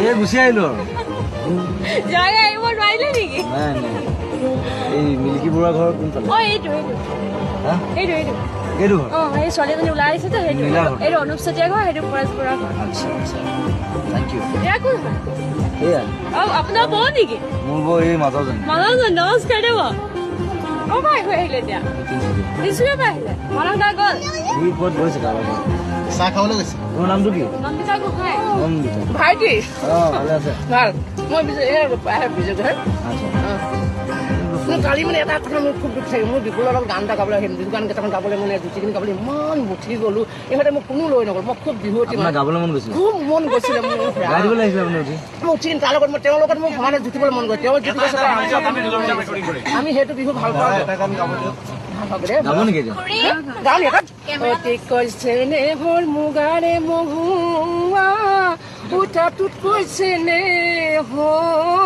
এই গুচি আহিলো আৰু। জয় আহিব নোৱাৰিলে নেকি? নাই নাই, এই মিল্কী বৰুৱা ঘৰ কোনফালে? অ এইটো এইটো এইটো এইটো এইটো ঘৰ। অ এই ছোৱালী এজনী ওলাই আহিছে যে, সেইটো এইটো অনুপ চেতিয়া ঘৰ, সেইটো পৰেশ বৰুৱা ঘৰ। আচ্ছা আচ্ছা, thank U. এয়া কোন হয়? এয়া অ আপোনাৰ বৌ নেকি? মোৰ বৌ এই মাজৰজনী। মাজৰজনী, নমস্কাৰ দেই বৌ। অ ভাই হৈ আহিলে এতিয়া তিনিচুকীয়াৰ পৰা আহিলে। মানস দা গ'ল? সি ক'ত গৈছে কাৰোবাৰ ঘৰত চাহ খাবলৈ গৈছে। তোমাৰ নামটো কি? নন্দিতা গোহাঁই। নন্দিতা। ভাইটি। অ ভালে আছে? ভাল। মই বিজয়। আচ্ছা। কালি মানে এটা কথা মোৰ খুব দুখ থাকে, মোৰ বিপুলৰ লগত গান এটা গাবলৈ আহিম, বিহু গান কেইটামান গাবলৈ মানে দুটি গাবলৈ ইমান মুঠি গ'লো, ইহঁতে মোক কোনো লৈ নগ'ল। মই খুব বিহু গাবলৈ মন গৈছিলে, খুব মন গৈছিলে মোৰ। গাই দিবলৈ আহিছিলে আপুনি উঠি? মই উঠি তাৰ লগত, মই তেওঁৰ লগত মোক সমানে জুতিবলৈ মন গৈছে, তেওঁ জুতি গৈছে, আমি সেইটো বিহু ভাল পাওঁ। গাব নেকি এতিয়া? গাওঁ এটা। অতি চেনেহৰ মুগাৰে মহুৱা, উঠাটোত কৈছে নে হ'ল